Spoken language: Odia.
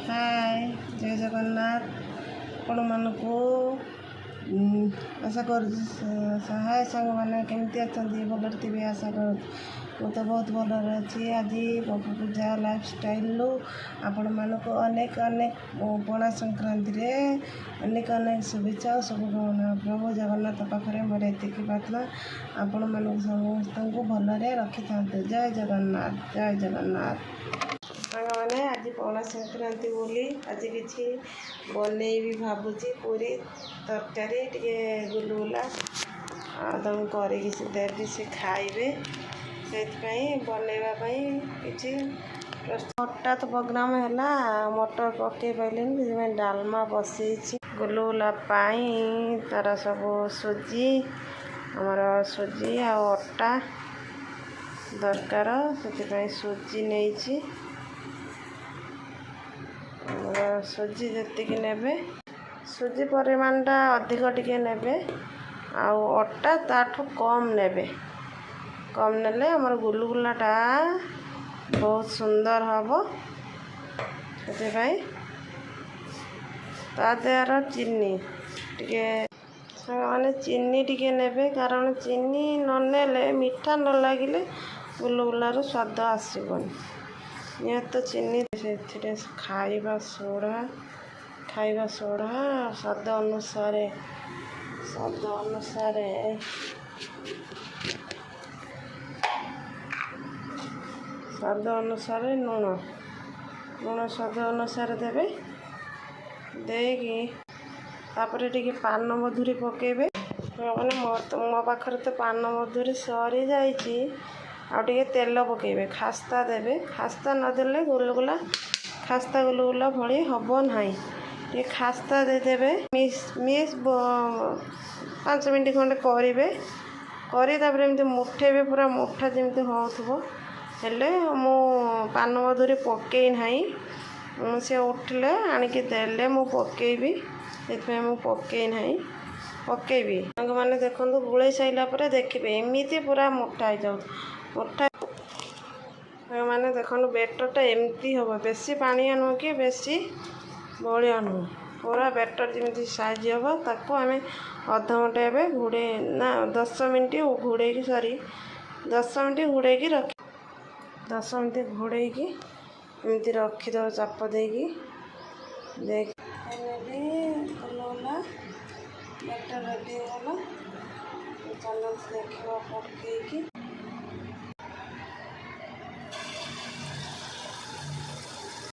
ହାଏ, ଜୟ ଜଗନ୍ନାଥ ଆପଣମାନଙ୍କୁ। ଆଶା କରୁଛି, ହାଏ ସାଙ୍ଗମାନେ, କେମିତି ଅଛନ୍ତି? ଭଲରେ ଥିବେ ଆଶା କରୁଛି। ମୁଁ ତ ବହୁତ ଭଲରେ ଅଛି। ଆଜି ପପୁ ପୂଜା ଲାଇଫଷ୍ଟାଇଲରୁ ଆପଣମାନଙ୍କୁ ଅନେକ ଅନେକ ପଣା ସଂକ୍ରାନ୍ତିରେ ଅନେକ ଅନେକ ଶୁଭେଚ୍ଛା ଓ ଶୁଭକାମନା। ପ୍ରଭୁ ଜଗନ୍ନାଥ ପାଖରେ ମୋର ଏତିକି ପ୍ରାର୍ଥନା, ଆପଣମାନଙ୍କୁ ସମସ୍ତଙ୍କୁ ଭଲରେ ରଖିଥାନ୍ତୁ। ଜୟ ଜଗନ୍ନାଥ, ଜୟ ଜଗନ୍ନାଥ। ସାଙ୍ଗମାନେ, ଆଜି ପଣା ସଂକ୍ରାନ୍ତି ବୋଲି ଆଜି କିଛି ବନେଇବି ଭାବୁଛି, ପୁରୀ ତରକାରୀ, ଟିକେ ଗୁଲୁଗୁଲା, ଆଉ ତାଙ୍କୁ କରିକି ସେ ଦେବି, ସେ ଖାଇବେ। ସେଇଥିପାଇଁ ବନେଇବା ପାଇଁ କିଛି ହଠାତ୍ ପ୍ରୋଗ୍ରାମ୍ ହେଲା, ମଟର ପକେଇ ପାରିଲିନି, ସେଥିପାଇଁ ଡାଲମା ବସେଇଛି। ଗୁଲୁଗୁଲା ପାଇଁ ତାର ସବୁ ସୁଜି, ଆମର ସୁଜି ଆଉ ଅଟା ଦରକାର, ସେଥିପାଇଁ ସୁଜି ନେଇଛି। ଆମର ସୁଜି ଯେତିକି ନେବେ, ସୁଜି ପରିମାଣଟା ଅଧିକ ଟିକେ ନେବେ ଆଉ ଅଟା ତାଠୁ କମ୍ ନେବେ। କମ୍ ନେଲେ ଆମର ଗୁଲୁଗୁଲାଟା ବହୁତ ସୁନ୍ଦର ହେବ। ସେଥିପାଇଁ ତା ଦେହର ଚିନି ଟିକେ, ସାଙ୍ଗମାନେ, ଚିନି ଟିକେ ନେବେ, କାରଣ ଚିନି ନ ନେଲେ, ମିଠା ନ ଲାଗିଲେ ଗୁଲୁଗୁଲାର ସ୍ୱାଦ ଆସିବନି। ନିହାତି ଚିନି, ସେଥିରେ ଖାଇବା ସୋଢ଼ା, ଖାଇବା ସୋଢ଼ା ସ୍ୱାଦ ଅନୁସାରେ, ସ୍ୱାଦ ଅନୁସାରେ, ସ୍ୱାଦ ଅନୁସାରେ ଲୁଣ, ଲୁଣ ସ୍ୱାଦ ଅନୁସାରେ ଦେବେ। ଦେଇକି ତାପରେ ଟିକେ ପାନ ମଧୁରୀ ପକାଇବେ। ମାନେ ମୋ ପାଖରେ ତ ପାନ ମଧୁରୀ ସରିଯାଇଛି। ଆଉ ଟିକେ ତେଲ ପକାଇବେ, ଖାସ୍ତା ଦେବେ। ଖାସ୍ତା ନଦେଲେ ଗୁଲୁଗୁଲା ଖାସ୍ତା ଗୁଲୁଗୁଲା ଭଳି ହେବ ନାହିଁ। ଟିକେ ଖାସ୍ତା ଦେଇଦେବେ। ମିକ୍ସ ମିକ୍ସ 5 ମିନିଟ୍ ଖଣ୍ଡେ କରିବେ, କରି ତାପରେ ଏମିତି ମୁଠେଇବେ, ପୁରା ମୁଠା ଯେମିତି ହେଉଥିବ। ହେଲେ ମୁଁ ପାନ ମଧୁରୀ ପକେଇ ନାହିଁ, ସେ ଉଠିଲେ ଆଣିକି ଦେଲେ ମୁଁ ପକେଇବି, ସେଥିପାଇଁ ମୁଁ ପକେଇ ନାହିଁ, ପକେଇବି। ସାଙ୍ଗମାନେ ଦେଖନ୍ତୁ, ଗୋଳେଇ ସାରିଲା ପରେ ଦେଖିବେ ଏମିତି ପୁରା ମୋଟା ହେଇଯାଉଛି, ମୋଟା। ସାଙ୍ଗମାନେ ଦେଖନ୍ତୁ, ବେଟରଟା ଏମିତି ହେବ, ବେଶୀ ପାଣିଆ ନୁହଁ କି ବେଶୀ ବହଳିଆ ନୁହଁ, ପୁରା ବେଟର ଯେମିତି ସାଇଜ୍ ହେବ। ତାକୁ ଆମେ ଅଧଘଣ୍ଟା ଏବେ ଘୋଡ଼େଇ, ନା 10 ମିନିଟ୍ ଘୋଡ଼େଇକି, ସରି, 10 ମିନିଟ୍ ଘୋଡ଼େଇକି ରଖି, 10 ମିନିଟ୍ ଘୋଡ଼େଇକି ଏମିତି ରଖିଦେବ ଚାପ ଦେଇକି। ଦେଇକି ଫାଇନାଲି ଗୁଲୁଗୁଲା ବେଟର ରେଡ଼ି ହେଇଗଲା। ଚାଲନ୍ତୁ ଦେଖିବା ପକେଇକି।